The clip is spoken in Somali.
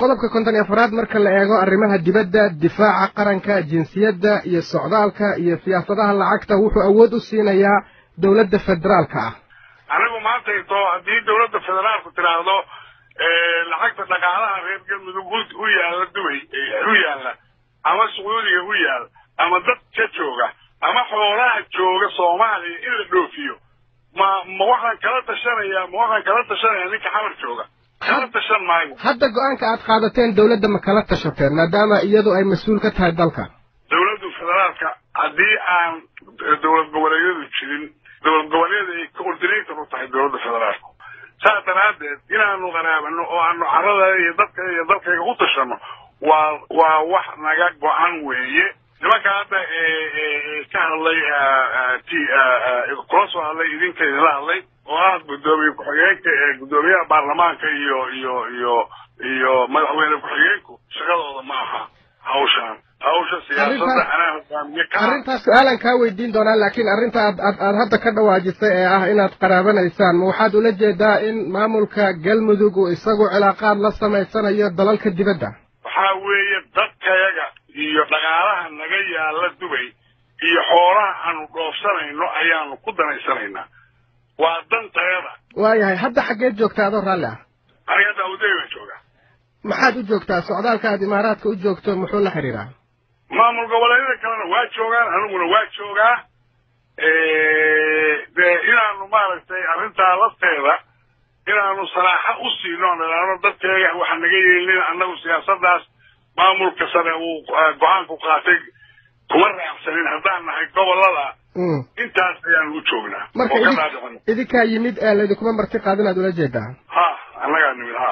Qodobka 54aad marka la eego arrimaha dibadda, difaaca qaranka, jinsiyadda iyo socdaalka iyo siyaasadaha lacagta, wuxuu awood u siinayaa dowladda federaalka ah. Anigu maanta ito haddii dowladda federaalku tidhaahdo lacagta dhaqaalaha reer Galmudug u yaalla Dubay u yaalla ama Sacuudiga u yaalla ama dad ka jooga ama xoolaha jooga Soomaaliya in la dhoofiyo, ma waxaan kala tashanayaa, ma waxaan kala tashanayaa ninka Xamar jooga? Kala tashan maayo. Hadda go-aanka aad qaadateen dowladda ma kala tashateen, maadaama iyadu ay mas-uul ka tahay dalka? Dowladdu federaalka, haddii aan dowlad goboleedyadu jirin, dowlad goboleedyada ay coordinator u tahay dowladda federaalku. Saas daraaddeed inaanu qaraabano oo aanu carrada iyo dadka iyo dalkayga u tashano waa wax naga go-an weeye. Nimanka hadda ka hadlay, t kula soo hadlay, idinka idinla hadlay oo ah guddoomiye ku-xigeenka ee guddoomiyaha baarlamaanka iyo madaxweyne ku-xigeenku, shaqadooda ma aha hawshaan, hawsha siyaasadda anaa hogaamiye ka. Arrintaas su-aalaan kaa weydiin doonaa, laakiin arrinta aad hadda ka dhawaajisay ee ah inaad qaraabanaysaan, ma waxaad ula jeedaa in maamulka Galmudug uu isagu cilaaqaad la samaysanayo dalalka dibadda? Waxaa weeye dadkayaga iyo dhaqaalaha naga yaalla Dubay iyo xoolaha aanu dhoofsanayno ayaanu ku danaysanaynaa, waa dantayada. Waayahay, hadda xaggeed joogtaa adoo raalli ah? Aniga hadda Abu Dhabi baan joogaa. Maxaad u joogtaa? Socdaalka aad Imaaraadka u joogto muxuu la xidhiidhaa? Maamul goboleedyada kalena waa joogaan, aniguna waa joogaa. Dee inaanu maaragtay arrintaa lafteeda inaanu saraaxo u siino, aan idhaahno dadkeega waxa naga yeelin, annagu siyaasaddaas maamulka sare uu go-aanku qaatay kuma raacsanin haddaan nahay gobolada. Intaas ayaanu u joognaa. Marka oo ka dhaadhicino idinkaa yimid ee laydinkuma marti qaadin aad ula jeedaa? Ha, annagaa nimid, ha.